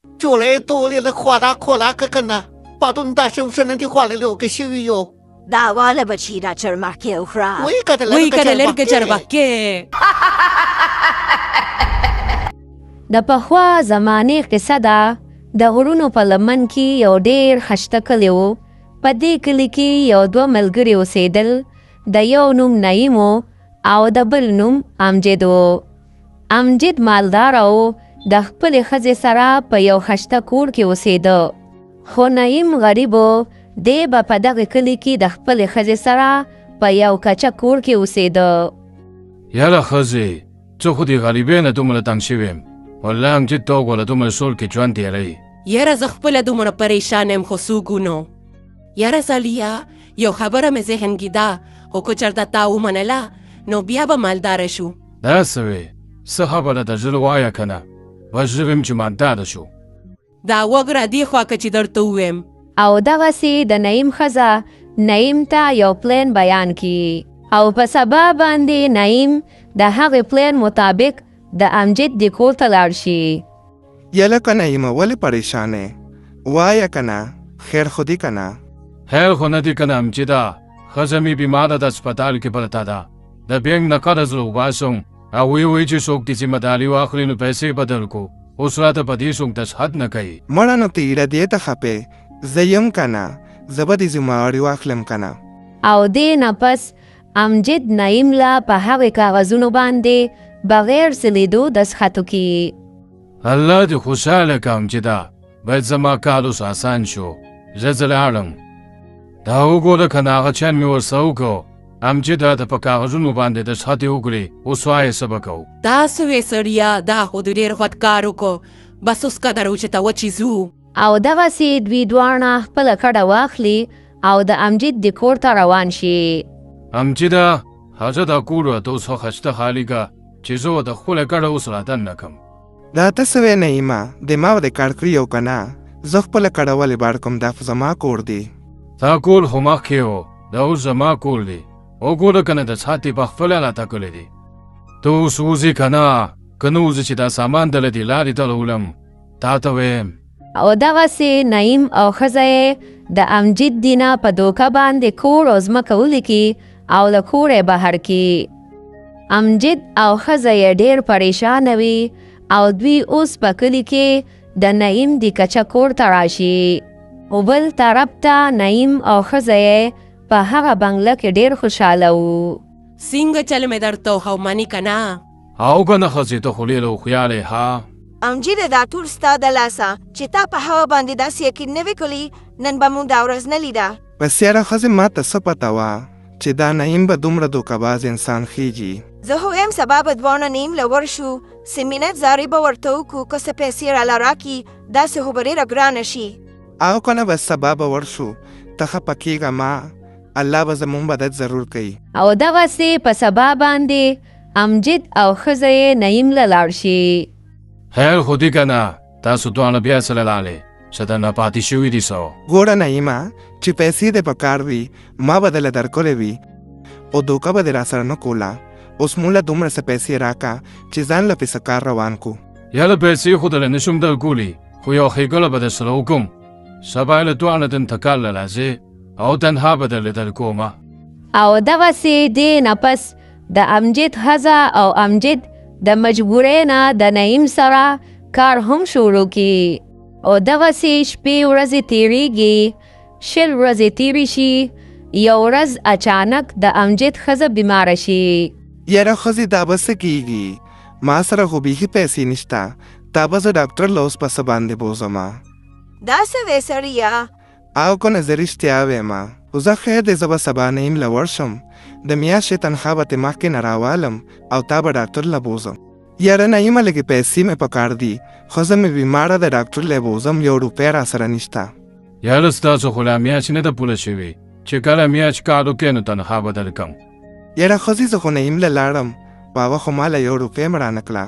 就来多里的夸大扩大看看呐，巴东大生生的话来六个修哟。 دا واله بچی دا چرمکې وخوره. 我也给他 وی 来 کنه 个 لرګه چربکې. د پخوا زمانې قصه ده. د غرونو په لمن کې یو ډیر خشته کلی و. په دې کلي کې یو دوه ملګري اوسېدل. د یو نوم نعیم و او د بل نوم امجد و. امجد مالدار و، د خپلې ښځې سره په یو خشته کور کې اوسېده، خو نعیم غریب و. دی به په دغه کلي کې د خپلې ښځې سره په یو کچه کور کې اوسېده. یاره ښځې، زه خو دې غریبۍ نه دومره تنګ شوی یم، والله امجد ته وګوره دومره سوړ کې ژوند تېروي. یاره زه خپله دومره پریشان یم خو څوک نو. یاره سړیه، یو خبره مې ذهن کې ده، خو که چېرته تا ومنله نو بیا به مالداره شو. دا څه وې؟ څه خبره ده؟ ژر وایه که نه بس ژر ویم چې مالداره شو. دا وګوره دې خوا که چې درته ووایم. او دغسې د نعیم ښځه نعیم ته یو پلان بیان کی، او په سبا باندې نعیم د هغې پلان مطابق د امجد د کور ته لاړ شي. یله که نعیمه، ولې پریشان یې؟ وایه که نه، خیر خو دي که نه؟ خیر خو نه دي که نه امجده، ښځه مې بیماره ده، هسپتال کې پرته ده، د بانک نه قرض راوباسم. هغوی وایي چې څوک دې ذمه داري واخلي نو پیسې به درکړو، اوس راته په دې څوک دستخط نه کوي. مړه نو ته ایله دې ته خپې، زه یم که نه، زه به دې ذمه واري واخلم که نه. او دې نه پس امجد نعیم له په هغې کاغذونو باندې بغیر څه لیدو دستخط وکړي. الله دې خوشحاله که امجده، باید زما کار اوس اسان شو، زه ځه لاړم. دا وګوره که نه هغه چل مې ورسره وکړو، امجد راته په کاغذونو باندې دستخط وکړي، اوس وایه څه به کوو؟ دا څه وې سړیه، دا خو دې ډېر غټ کار وکړو، بس اوس قدر اوچته وچې ځو. او دغسې دوی دواړه خپله کډه واخلي او د امجد د کور ته روان شي. امجده، هغه دا کور راته اوس ښه خالي که چې زه ورته خپله کډه اوس رادننه کړم. دا ته څه وې نعیمه، دماغ دې کار کړي او که نه؟ زه خپله کډه ولې بار کوم، دا خو زما کور دی. تا کور خو مخکې و، دا اوس زما کور دی. وګوره که نه د څات دې په خپله راته کړی دی. ته اوس وځې که نه؟ که نه وځې چې دا سامان دله دې لارې ته راولم، تا ته وایم. او دغسې نعیم او ښځه یې د امجد دینه په دوکه باندې کور او ځمکه ولیکي او له کوره یې بهر کړي. امجد او ښځه یې ډېر پریشانه وي او دوی اوس په کلي کې د نعیم د کچه کور ته راشي. خو بل طرف ته نعیم او ښځه یې په هغه بنګله کې ډېر خوشحاله وو. څنګه چل مې درته وښو، منې که نه؟ او که نه ښځې، ته خو ډېره هوښیاره یې ها. امجده دا ټول ستا د لاسه، چې تا په هغه باندې داسې یقین نه وی کړی، نن به مونږ دا ورځ نه لیده. بس یاره ښځې، ما ته څه پته وه چې دا نعیم به دومره دوکه باز انسان خیږي. زه خو وایم سبا به دواړه نعیم له ورشو، څه منت زارۍ به ورته وکړو، که څه پیسې راله راکړي، داسې خو به ډېره ګرانه شي. او که نه بس سبا به ورشو، ته خپه کېږه مه، الله به زمونږ مدد ضرور کوي. او دغسې په سبا باندې امجد او ښځه یې نعیم له لاړ شي. خیر خو دي که نه؟ تاسو دواړه بیا سره لاړې، څه درنه پاتې شوي دي څه؟ ګوره نعیمه، چې پیسې دې په کار وي ما به دله درکړې وي، خو دوکه به دې راسره نه کوله. اوس مونږ له دومره څه پیسې راکه چې ځان له پې څه کار روان کو. یاره پیسې خو دله نشم درکولی، خو یو ښېګړه به درسره وکړم. سبا له دواړه دلته کار له راځې او تنها به درله درکومه. او دغسې دې نه پس د امجد ښځه او امجد د مجبورۍ نه د نعیم سره کار هم شروع کړي. او دغسې شپې ورځې تېرېږي، 20 ورځې تېرې شي. یو ورځ اچانک د امجد ښځه بیماره شي. یاره ښځې، دا به څه کېږي؟ ما سره خو بیخي پیسې نشته، دا به زه ډاکټر له اوس په څه باندې بوځمه؟ دا څه وې سړیه؟ او که نه زه رښتیا وایم. خو زه خیر دی، زه به سبا نعیم له ورشم، د میاشتې تنخوا به ترې مخکې نه راوالم او تا به ډاکټر له بوځم. یاره نعیمه، لږې پیسې مې په کار دي، ښځه مې بیماره ده، ډاکټر له یې بوځم، یو روپۍ راسره نشته. یاره ستاسو خو لا میاشت نه ده پوره شوې، چې کله میاشت کار وکړې نو تنخوا به درکړم. یاره ښځې، زه خو نعیم له لاړم، خو هغه خو ما له یو روپۍ هم رانه کړه.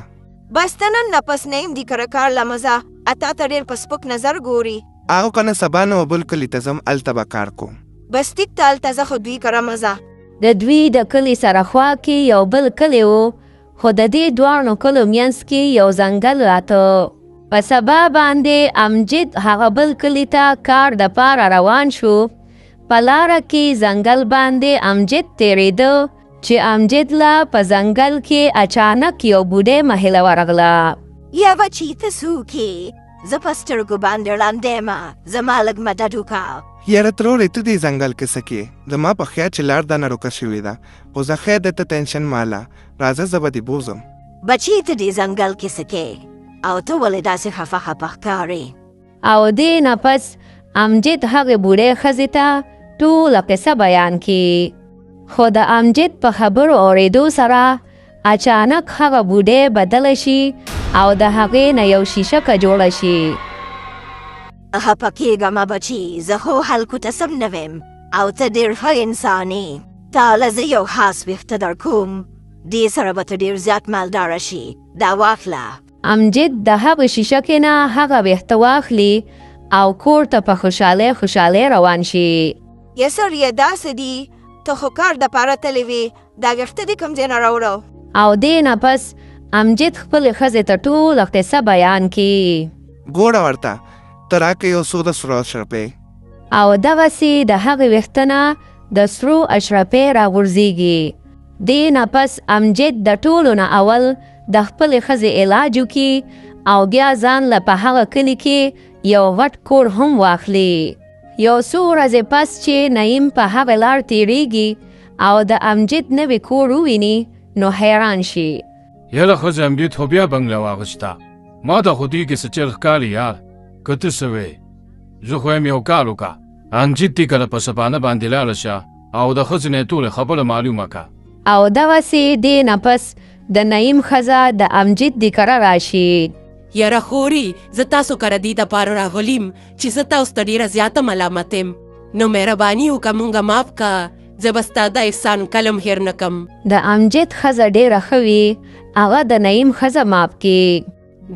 بس ته نن نه پس نعیم دي کره کار له مه ځه، تا ته ډېر په سپک نظر ګوري. او که نه سبا نو بل کلي ته ځم، هلته به کار کوم. بس ټیک ته هلته ځه، خو دوی کره مه ځه. د دوی د کلي سره خوا کې یو بل کلی و، خو د دې دواړو کلو منځ کې یو ځنګل راته. په سبا باندې امجد هغه بل کلي ته کار دپاره روان شو. په لاره کې ځنګل باندې امجد تېرېده چې امجد له په ځنګل کې اچانک یو بوډۍ مهله ورغله. یا بچی، ته څوک یې؟ زه په سترګو باندې ړانده یم، زما لږ مدد وکړه. یاره ترورې، ته دې ځنګل کې څه کې؟ زما په خیال چې لار دنه روکه شوې ده، خو زه خیر دی، ته ټینشن مه اله، راځه زه به دې بوځم. بچی، ته دې ځنګل کې څه کې او ته ولې داسې خفه خفه ښکارې؟ او دې نه پس امجد هغې بوډۍ ښځې ته ټوله قصه بیان کړي. خو د امجد په خبرو اورېدو سره اچانک هغه بوډۍ بدله شي او د هغې نه یو شیشکه جوړه شي. خپه کېږه مه بچي، زه خو خلکو ته سم نه ویم او ته ډېر ښه انسان یې. تا له زه یو خاص ویښته درکوم، دې سره به ته ډېر زیات مالداره شي. دا واخله. امجد د هغې شیشکې نه هغه ویښته واخلي او کور ته په خوشحالۍ خوشحالۍ روان شي. یه سړیه، دا څه دي؟ ته خو کار دپاره تللی وې، دا ویښته دې کوم ځای نه راوړو؟ او دې نه پس امجد خپلې ښځې ته ټوله قصه بیان کړي. ګوره ورته، ته راکړه یو څو د سرو اشرپۍ. او دغسې د هغې ویښته نه د سرو اشرپۍ راغورځېږي. دې نه پس امجد د ټولو نه اول د خپلې ښځې علاج وکړي او بیا ځان له په هغه کلي کې یو غټ کور هم واخلي. یو څو ورځې پس چې نعیم په هغه لار تېرېږي او د امجد نوی کور وویني نو حیران شي. یاره ښځې، امجد خو بیا بنګله واخیسته، ما ته خو دې کې څه چل ښکاري یار، که ته څه وې؟ زه خو یم یو کار وکړه، امجد دې کله په سبانه باندې لاړه شه او د ښځې نه یې ټوله خبره معلومه که. او دغسې دې نه پس د نعیم ښځه د امجد دې کره راشي. یاره خورې، زه تاسو کره دې دپاره راغلیم چې زه تاسو ته ډېره زیاته ملامت یم، نو مهرباني وکړه مونږه معاف که. زه به ستا دا احسان کلم هېر نه کم. د امجد ښځه ډېره ښه وي، هغه د نعیم ښځه معاف کړي.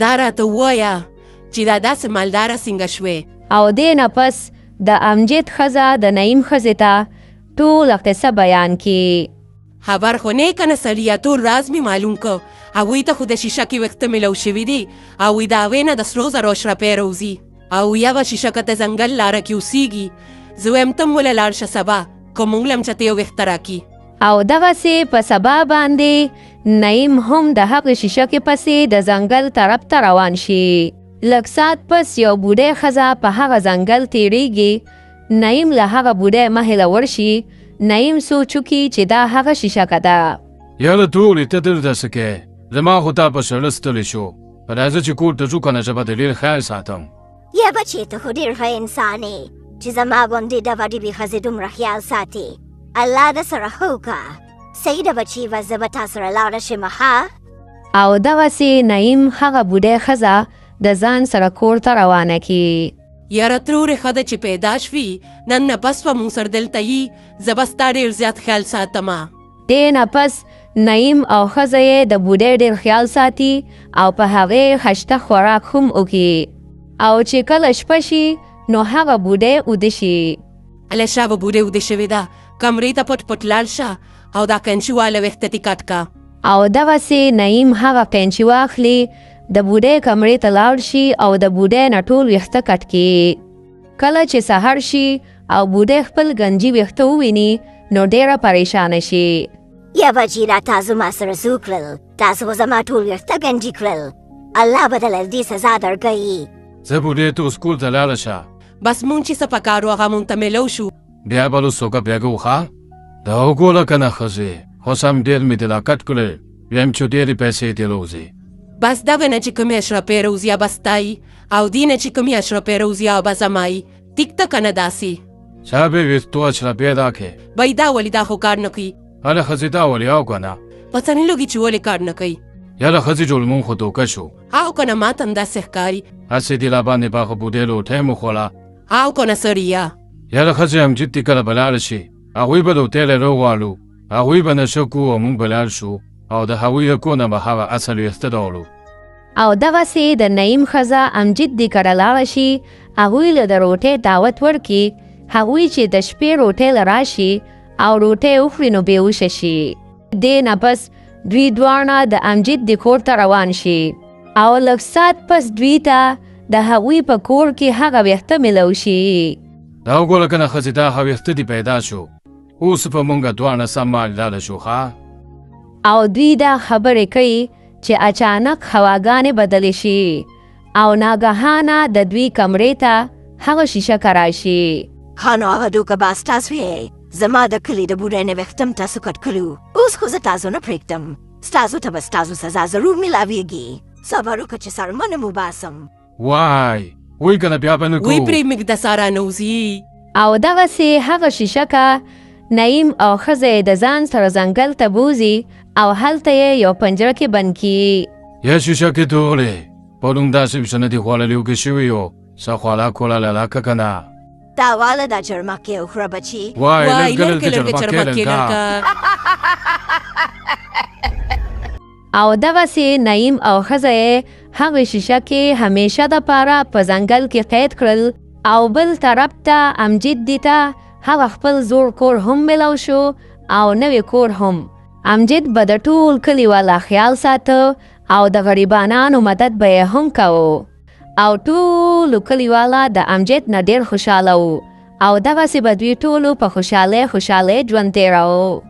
دا راته ووایه چې دا داسې مالداره څنګه شوې؟ او دې نه پس د امجد ښځه د نعیم ښځې ته ټوله قصه بیان کړي. خبر خو نه کنه سړیه، ټول راز مې معلوم که. هغوی ته خو د شیشکې ویښته میلو شوي دي او د هغې نه د سرو زرو اشرپۍ راوځي او یوه شیشکه د ځنګل لاره کې اوسیږي. زه وایم ته هم وله لاړ شه سبا، که مونږ له هم چاته یو ویښته راکړي. او دغسې په سبا باندې نعیم هم د هغې شیشکې پسې د ځنګل طرف ته روان شي. لږ ساعت پس یو بوډۍ ښځه په هغه ځنګل تېرېږي. نعیم له هغه بوډۍ مخې له ورشي. نعیم سوچ وکړي چې دا هغه شیشکه ده. یاره تورې، ته دلته څه کوې؟ زما خو تا په سړه ستړی شو. راځه چې کور ته ځو که نه زه به دې ډېر خیال ساتم. یا بچې، ته خو ډېر ښه انسان یې چې زما غوندې د وډې بې ښځې دومره خیال ساتې. الله د سره ښه وکړه. صحیح ده بچې، بس زه به تا سره لاړه شم ښه؟ او دغسې نعیم هغه بوډۍ ښځه د ځان سره کور ته روانه کړي. یاره ترورې، ښه ده چې پیدا شوي، نن نه پس به مونږ سره دلته یي، زه به ستا ډېر زیات خیال ساتمه. دې نه پس نعیم او ښځه یې د بوډۍ ډېر خیال ساتي او په هغې خشته خوراک هم وکړي. او چې کله شپه شي نو هغه بوډۍ اوده شي. هله شابه، بوډۍ اوده شوې ده، کمرې ته پټ پټ لاړ شه او دا قینچي واله ویښته ترې کټ که. او دغسې نعیم هغه قینچي واخلي، د بوډۍ کمرې ته لاړ شي او د بوډۍ نه ټول ویښته کټ کړي. کله چې سحر شي او بوډۍ خپل ګنجي ویښته وویني نو ډېره پریشانه شي. یا بچي، دا تاسو ما سره څه وکړل؟ تاسو خو زما ټول ویښته ګنجي کړل. الله به دله دې سزا درکوي. ځه بوډۍ، ته اوس کور ته لاړه شه. بس مونږ چې څه پکار و هغه مونږ ته میلو شو. بیا به له څوکه بیا وښه. دا وګوره که نه ښځې، خو سم ډېر مې دې را کټ کړی، ویم چې ډېرې پیسې دې روځي. بس دغه نه چې کومې اشرپۍ راوځي هغه به ستا وي او دې نه چې کومې اشرپۍ راوځي هغه به زما وي. ټیک ده که نه داسې؟ صاحب ویښتو اشرپۍ راکړې. بای دا ولې دا خو کار نه کوي؟ هله ښځې، دا ولې او که نه؟ پته نه لګي چې ولې کار نه کوي. یاره ښځې، جوړ مونږ خو دوکه شو. او که نه، ما ته هم داسې ښکاري. هسې دې را باندې په هغه بوډۍ روټۍ مو خوړه. او که نه سړیه؟ یاره ښځې، امجد دې کله به لاړه شي، هغوی به روټۍ له راوغواړو، هغوی به نشه کړو او مونږ به لاړ شو او د هغوی له کور نه به هغه اصل ویښته راوړو. او دغسې د نعیم ښځه امجد دې کره لاړه شي، هغوی له د روټۍ دعوت ورکړي. هغوی چې د شپې روټۍ له راشي او روټۍ وخوري نو بېهوښه شي. دې نه پس دوی دواړه د امجد د کور ته روان شي. او لږ ساعت پس دوی ته د هغوی په کور کې هغه ویښته میلاو شي. دا وګوره کنه ښځې، دا هغه ویښته دې پیدا شو، اوس په مونږه دواړه سم مالداره شو ښه. او دوی دا خبرې کوي چې اچانک هواګانې بدلې شي او ناګهانه د دوی کمرې ته هغه شیشه راشي. ښه نو هغه دوکه به ستاسو یې. زما د کلي د بوډۍ نه ویښتم تاسو کټ کړو، اوس خو زه تاسو نه پرېږدم، ستاسو ته به ستاسو سزا ضرور میلاویږي. صبر وکړه چې څرمنه مو باسم. وای وای کنه بیا به نه وی کوو. پرې مږده سارا نه وځي. او دغسې هغه شیشکه نعیم او ښځه یې د ځان سره ځنګل ته بوځي او هلته یې یو پنجره کې بند کړي. یا شیشه کې تورې پرون داسې څه نه دي خوړلي وږي شوي یو، څه خواړه کوله لالا که نه. دا واله دا چرمکې وخوره بچي. وای وای لږه لرګه لږه لرګه چرمکې چرمکې لږه. لرګه. او دغسې نعیم او ښځه یې هغې شیشه کې همیشه دپاره په ځنګل کې قید کړل. او بل طرف ته امجد دي ته هغه خپل زوړ کور هم میلاو شو او نوی کور هم. امجد به د ټول کلي والا خیال ساته او د غریبانانو مدد به یې هم کاوه او ټولو کلي والا د امجد نه ډېر خوشحاله وو او دغسې به دوی ټولو په خوشحالۍ خوشحالۍ ژوند تېراوه.